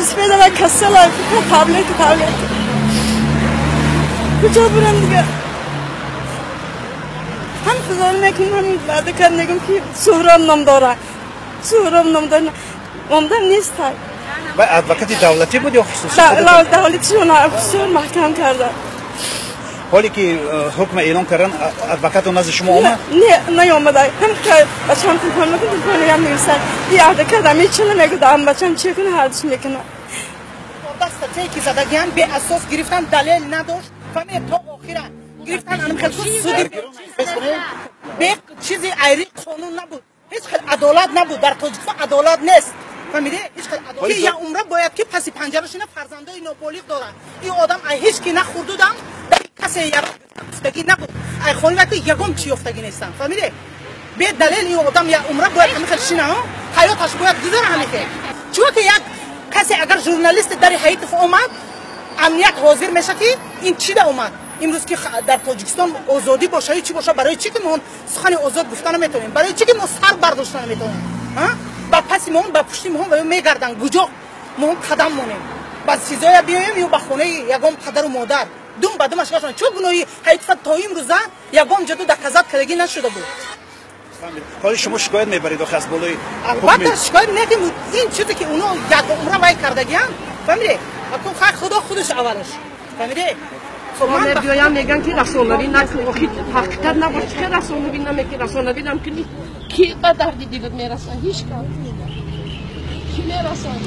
Велосипед ва касала, фақат таблетка, таблетка. Куҷо бурам дига? Ҳам хизол мекунам, ҳам адвокат мегум, ки Суҳроб ном дора. Суҳроб ном дора. Омдам нестай. Ва адвокати давлатӣ буд ё хусусӣ? Давлатишон бисёр маҳкам карда. Ҳоле ки ҳукм эълон кардан, адвокат назди шумо омад? Не, наёмада. Ҳам бачам телефон мекун, телефон ям мегӯсад. И адвокат ами чи намегӯ, ам бачам чи кунад, ҳардуш мекунад. Дастатае ки задагиам беасос гирифтан, далел надошт. Фаҳмед, то охира гирифтан, анам хел суди бе чизи айри қонун набуд. Ҳеҷ хел адолат набуд. Дар Тоҷикистон адолат нест. Фаҳмиде? Ҳеҷ хел адолат. Ки я умра бояд ки паси панҷара шина, фарзандои ноболиғ дорад. Ин одам ай ҳеҷ ки нахӯрдудам, дар касе ёфтагӣ набуд. Ай хони вақти ягон чи ёфтагӣ нестам. Фаҳмиде? Бе далел ин одам я умра бояд ҳамин хел шина, ҳаёташ бояд гузара ҳамин хел. Чунки як касе агар журналист дари Ҳаитов омад, амният ҳозир меша, ки ин чӣ да омад. Имрӯз ки дар Тоҷикистон озодӣ боша ё чӣ боша, барои чӣ ки мо сухани озод гуфта наметавонем? Барои чӣ ки мо сар бардошта наметавонем? Ба паси моҳон, ба пушти моҳон ва ё мегарданд. Куҷо моҳон қадам монем? Ба сизоя биёем ё ба хонаи ягон падару модар? Дум ба думаш кашон. Чо гуноҳи Ҳаитова то имрӯза ягон ҷоду доказать кардагӣ нашуда буд. Ҳоли шумо шикоят мебаред охи аз болои? Албатта, шикоят не, ин чизе ки уно як умра вай кардагиам, фаҳмиде? Акун хай, худо худаш аввалаш, фаҳмиде? Мебиёям, мегӯян, ки расонавӣ накун. Охи ҳақиқат набош, чӣ расонавӣ намекунӣ? Расонавӣ намкунӣ, ки ба дарди дилат мерасан? Ҳеҷ кас ки мерасан.